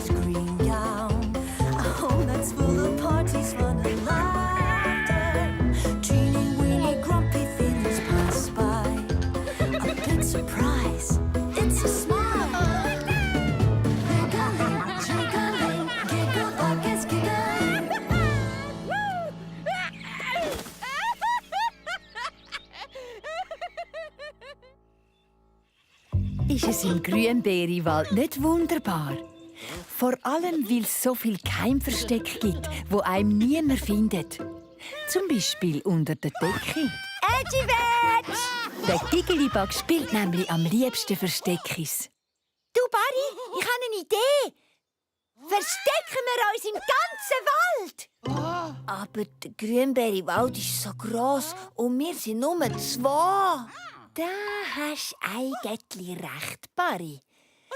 Christmas green gown. A home that's full of parties, fun and laughter. Teeny weeny grumpy feelings pass by. A big surprise, it's a smile. Giggling, jiggling, giggle buckets giggling. Ist es im Grünbeerwald nicht wunderbar? Vor allem, weil es so viel Geheimversteck gibt, wo einem niemand findet. Zum Beispiel unter der Decke. Edgy-Wetsch! Der Gigelibug spielt nämlich am liebsten Versteckis. Du, Barry, ich habe eine Idee. Verstecken wir uns im ganzen Wald. Aber der Grünbeerwald ist so gross und wir sind nur 2. Da hast du eigentlich recht, Barry.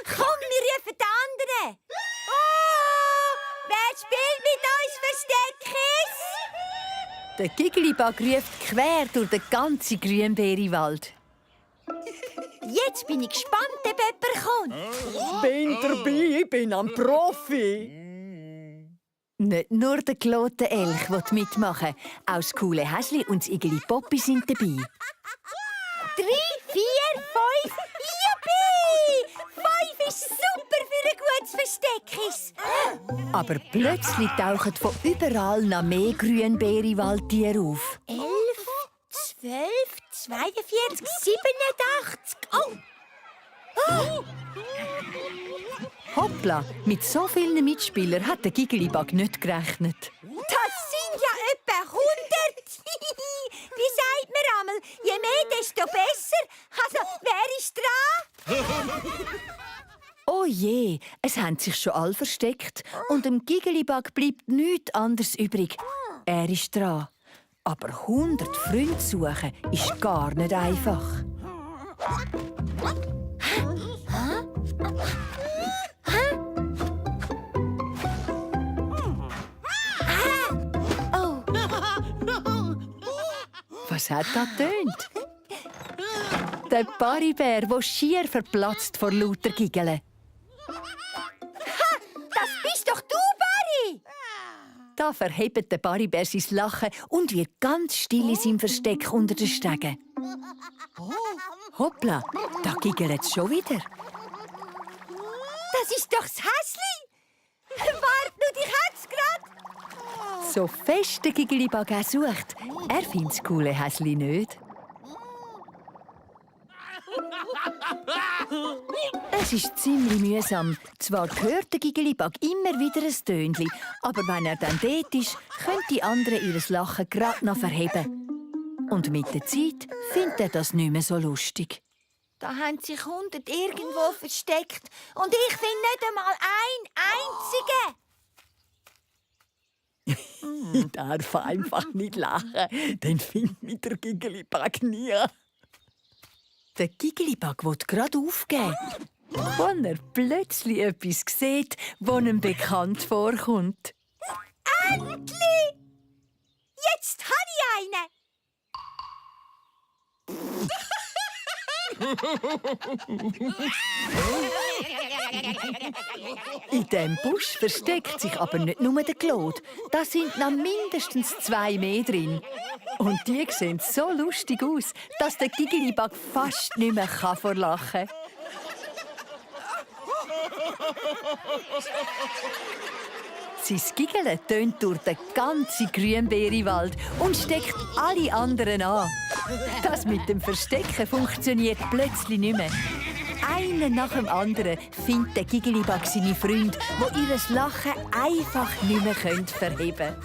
Komm, wir rufen den anderen. Oh, wer spielt mit uns Versteckis? Der Gigelibug ruft quer durch den ganzen Grünbeerwald. Jetzt bin ich gespannt, ob jemand kommt. Bin dabei, ich bin ein Profi. Nicht nur der gelote Elch will mitmachen, auch das coole Häsli und das Igeli Poppi sind dabei. 3, 4, 5, Juppie! 5 ist super für ein gutes Versteckis. Aber plötzlich tauchen von überall noch mehr Grünbeerwaldtiere auf. 11, 12, 42, 87. Oh! Hoppla, mit so vielen Mitspielern hat der Gigelibug nicht gerechnet. Das sind ja etwa 100. Wie sagt man einmal, je mehr, desto besser. Also, wer ist dran? Oh je, es haben sich schon alle versteckt und dem Gigelibug bleibt nichts anderes übrig. Er ist dran. Aber 100 Freunde suchen ist gar nicht einfach. Was hat das getönt? Der Baribär, der schier verplatzt vor lauter Giggeln. Das bist doch du, Barry! Da verhebt der Baribär sein Lachen und wird ganz still in seinem Versteck unter den Stegen. Hoppla, da giggelt es schon wieder. Das ist doch das Häsli! Wart nur, ich hätt's grad! So fest der Gigelibug auch sucht, er findet das coole Häsli nicht. Es ist ziemlich mühsam. Zwar hört der Gigelibug immer wieder ein Tönchen, aber wenn er dann dort ist, können die anderen ihr Lachen gerade noch verheben. Und mit der Zeit findet er das nicht mehr so lustig. Da haben sich 100 irgendwo versteckt und ich finde nicht einmal einen einzigen. Ich darf einfach nicht lachen, dann findet mich der Gigelibug nie. Der Gigelibug will gerade aufgeben, wenn er plötzlich etwas sieht, das ihm bekannt vorkommt. Endlich! Jetzt habe ich einen! In diesem Busch versteckt sich aber nicht nur der Claude. Da sind noch mindestens 2 mehr drin. Und die sehen so lustig aus, dass der Gigelibug fast nicht mehr vor Lachen kann. Sein Giggeln tönt durch den ganzen Grünbeerwald und steckt alle anderen an. Das mit dem Verstecken funktioniert plötzlich nicht mehr. Einer nach dem anderen findet der Gigelibug seine Freunde, die ihr Lachen einfach nicht mehr verheben können.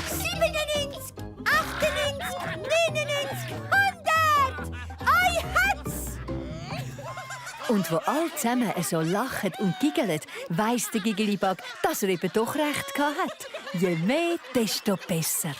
97, 98, 99, 100! Ei hat's! Und wo alle zusammen so lachen und giggeln, weiss der Gigelibug, dass er eben doch recht gehabt hat. Je mehr, desto besser.